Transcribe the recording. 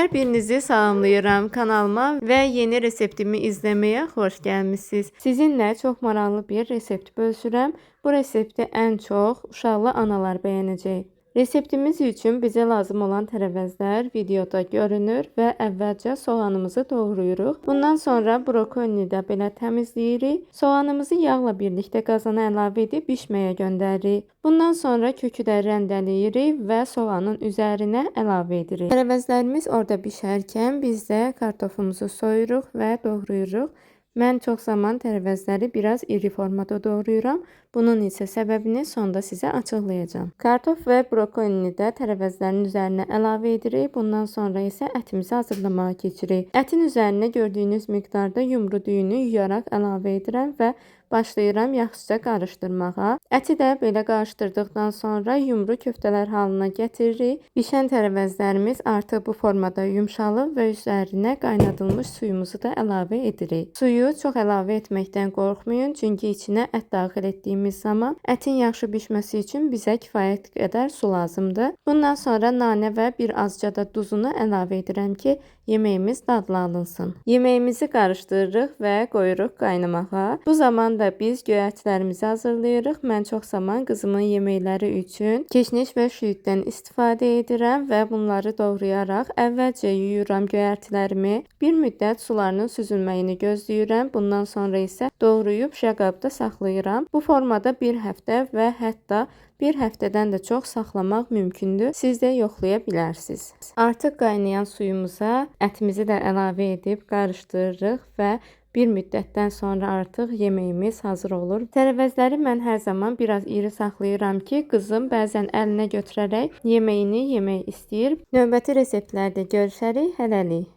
Hər birinizi salamlayıram kanalıma və yeni reseptimi izləməyə xoş gəlmisiniz. Sizinlə çox maraqlı bir resept bölüşürəm. Bu resepti ən çox uşaqlı analar bəyənəcək. Reseptimiz üçün bizə lazım olan tərəvəzlər videoda görünür və əvvəlcə soğanımızı doğrayırıq. Bundan sonra brokolini də belə təmizləyirik. Soğanımızı yağla birlikdə qazana əlavə edib bişməyə göndəririk. Bundan sonra kökü də rəndələyirik və soğanın üzərinə əlavə edirik. Tərəvəzlərimiz orada bişərkən biz də kartofumuzu soyuruq və doğrayırıq. Mən çox zaman tərəvəzləri biraz iri formada doğrayıram. Bunun isə səbəbini sonda sizə açıqlayacağam. Kartof və brokolini də tərəvəzlərin üzərinə əlavə edirik. Bundan sonra isə ətimizi hazırlamağa keçirik. Ətin üzərinə gördüyünüz miqdarda yumru düyünü yuyaraq əlavə edirəm və başlayıram yaxşıca qarışdırmağa. Əti də belə qarışdırdıqdan sonra yumru köftələr halına gətiririk. Bişən tərəvəzlərimiz artıq bu formada yumşalır və üzərinə qaynadılmış suyumuzu da əlavə edirik. Suyu çox əlavə etməkdən qorxmayın, çünki içinə ət daxil etdiyimiz zaman ətin yaxşı bişməsi üçün bizə kifayət qədər su lazımdır. Bundan sonra nanə və bir azca da duzunu əlavə edirəm ki, yeməyimiz dadlı alınsın. Yeməyimizi qarışdırırıq və qoyuruq qaynamağa. Bu zaman da biz göyərtilərimizi hazırlayırıq. Mən çox zaman qızımın yeməkləri üçün keşniş və şüyüddən istifadə edirəm və bunları doğrayaraq əvvəlcə yuyuram göyərtilərimi. Bir müddət sularının süzülməyini gözləyirəm. Bundan sonra isə doğrayıb şüşə qabda saxlayıram. Bu formada bir həftə və hətta bir həftədən də çox saxlamaq mümkündür. Siz də yoxlaya bilərsiniz. Artıq qaynayan suyumuza ətimizi də əlavə edib qarışdırırıq və bir müddətdən sonra artıq yeməyimiz hazır olur. Tərəvəzləri mən hər zaman biraz iri saxlayıram ki, qızım bəzən əlinə götürərək yeməyini yemək istəyir. Növbəti reseptlərdə görüşərik. Hələlik.